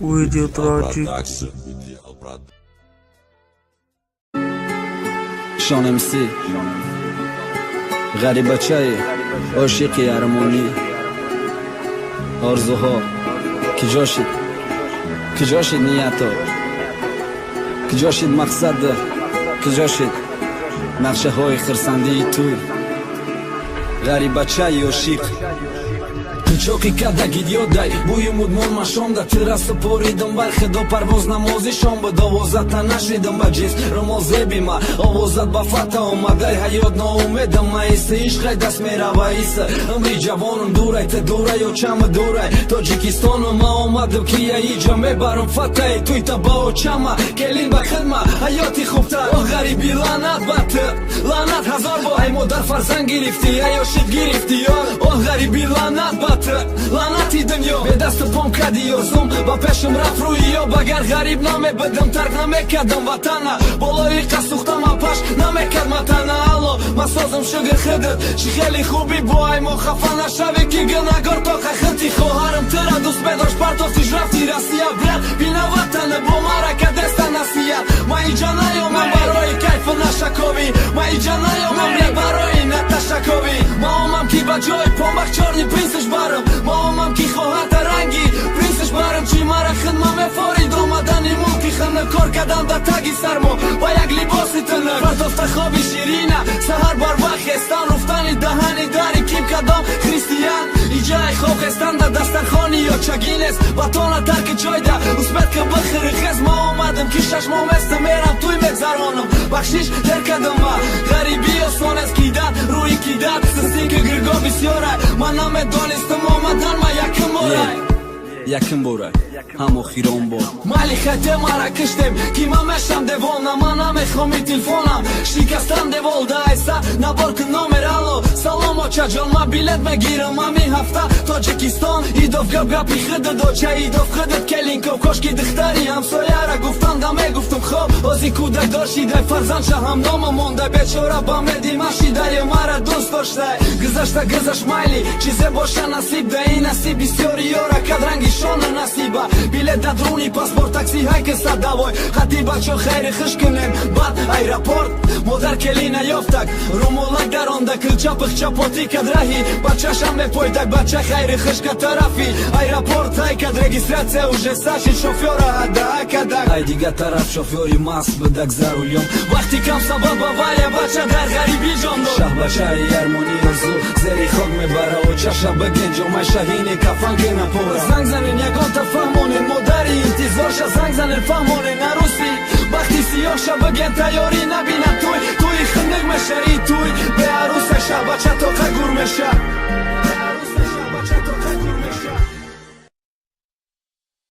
Видео Траджик. Production. Ideal Production. Шон МС, ғарибачаи ошиқи армонӣ, орзуҳо киҷо шид, киҷо шид, ниято киҷо шид, мақсад киҷо шид, нақшаҳои хирсандии туй, ғарибачаи ошиқ. Чоқи кадагид ёдай бӯи мудмон машомда тира супоридам бар худо, парвоз намози шом буд, овозата нашидам, ба ҷис румол зебима, овозат ба фата омадай, ҳаёт ноумедам, маиса ишқай даст мерава, иса умри ҷавонам дурай, те дурай, очама дурай, Тоҷикистонум, ма омадам ки яиҷа мебарам фатаи туйта ба очама, келин ба хидма, ҳаёти хубтар. О ғариби, лаънат ба ту, лаънат ҳазор бор, ай модар фарзанд гирифтӣ, ай ошиқ гирифтӣ. О ғариби, лаънат ба ту, лаънати дунё, бедасту пом кади, ёзум ба пешам рафт рӯи ё, багар ғариб намебудам, тарк намекардам ватана, болои қасухтама паш намекард матана. Алло, ма созам, шугр худат, чӣ хеле хубӣ, бо ай мо хафа нашавӣ, ки гунагор тоқа хити, хоҳарам тура дӯст медошт, партофтиш, рафти Россия, брат, бина ватана, бо марака деста насият. Ма иҷа наёмам барои кайфу нашаковӣ, ма иҷа наёмам, брат, барои наташаковӣ, ма омам, ки ба ҷои помбах чёрный принцеш барам, ма омам, ки хоҳата ранги принцеш барам, чӣ мара хидма мефорид омадани мулки хина, кор кардам дар таги сармо ба як либоси тунук, партофта хоби ширина, саҳар барвақт хестан, руфтани даҳани дари ким кадом христиан, иҷаи хоб хестан дар дастархони ёчагӣ нест, батона тарки чойда успеть ка бихӯри хез. Ма омадам, ки 6 моҳ местам, мерам, туй мегзаронам, бахшиш, дер кардам, ма ғарибӣ осон аст, кидат рӯи кидат сисики гирго бисёрай, ман намедонистам омадан ма якум борай. Якум борай, ҳам охирон бор. Майли, хайте, мара киштем, ки ман мешам девона, ман намехоми телефонам шикастан девол да айса набор кун номер. Алло, салом, очаҷон, ман билет мегирам ҳамин ҳафта Тоҷикистон. Идов гап гапи худат, оча, идов худат, келинко, кошки духтари ҳамсояра гуфтан да мегуфтам. Хоб ози кӯдак дошидай, фарзандша ҳамнома монда, бечора ба меди машидай, мара дӯст доштай. Гузашта гузашт, майли, чизе боша насиб да, ин насиб бисёри ёра кад ранги шона насиба. Билет да друни паспорт, такси ҳайкаса давой хати бачо, хайри хуш кунем, баъд аэропорт. Модар келина ёфтак, румолак даронда, килча пихча потӣ кад, раҳи бачашам мепойдак, бача хайри хушка тарафи аэропорт ҳайкад, регистрация уже саши, шофёра ҳадаакадак, ай дига тараф шофёри маст будак за рулём, вақти кам сабаб авария, бача дар ғарибӣ ҷон дод. Шаҳбачаи армони орзу зери хок мебара, очаша бигин, ҷомаи шаҳини кафан кена пора. Занг занен, ягонта фаҳмонен, модари интизорша, занг занен, фаҳмонен, аруси бахти сиёҳша, биген, тайёрӣ набинад туй.